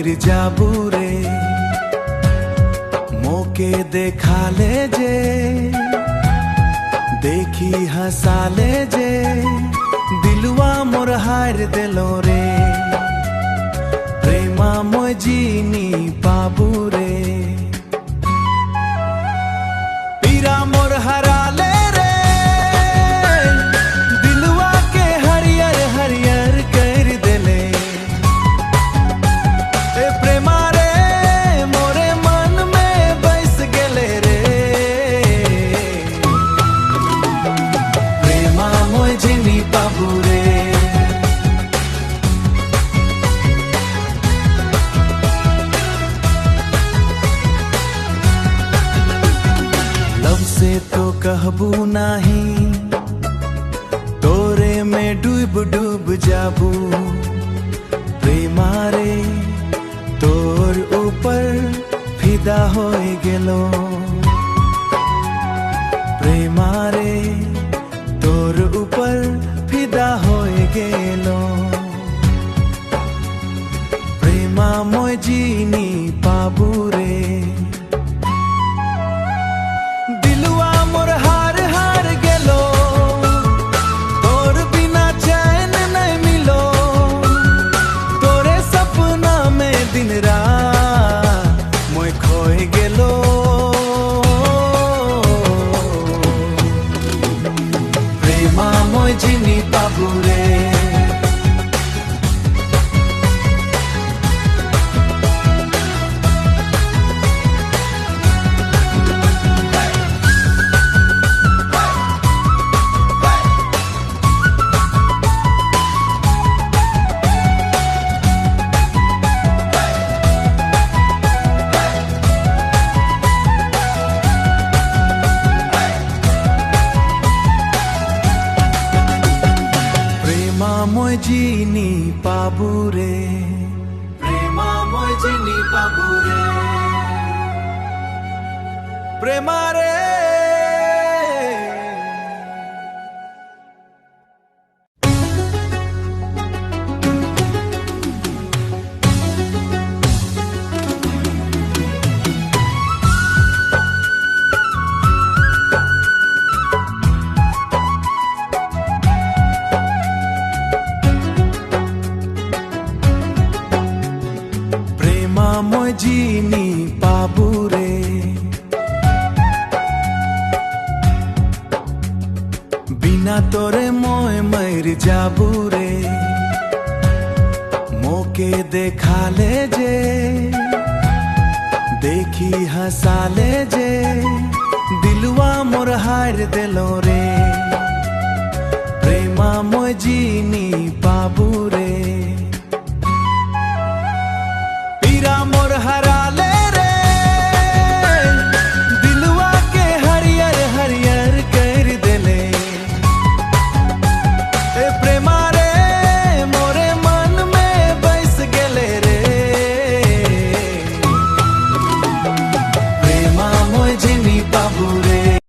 मर जाबू रे। मोके देखा ले जे देखी हंसा ले जे दिलवा मोर हार दिलो रे। प्रेमा मोय जीनी पाबू रे। पीरा मोर हरा ले रे दिलवा के हरियर हरियर कर देले। ए प्रेमा रे मोरे मन में बस गेले रे। प्रेमा मोय जीनी पाबू रे। लव से तो कहबू नाही तोरे में डूब डूब जाबू। प्रेमा रे तोर ऊपर फिदा होए गेलो। प्रेमा रे तोर ऊपर फिदा होए गेलो। प्रेमा मोय जीनी पाबू रे। दिलवा मोर हार हार गेलो तोर बिना चैन नहीं मिलो। तोरे सपना में दिन रात मोय खोए गेलो। प्रेमा मोय जीनी पाबू रे। प्रेमा मोय जीनी पाबू रे। प्रेमा मोय जीनी पाबू रे। प्रेमा रे। प्रेमा मोय जीनी पाबू रे। बिना तोरे मोय मर जाबू रे। मोके देखा ले जे देखी हंसा ले जे दिलवा मोर हार दिलो रे। प्रेमा मोय जीनी पाबू रे।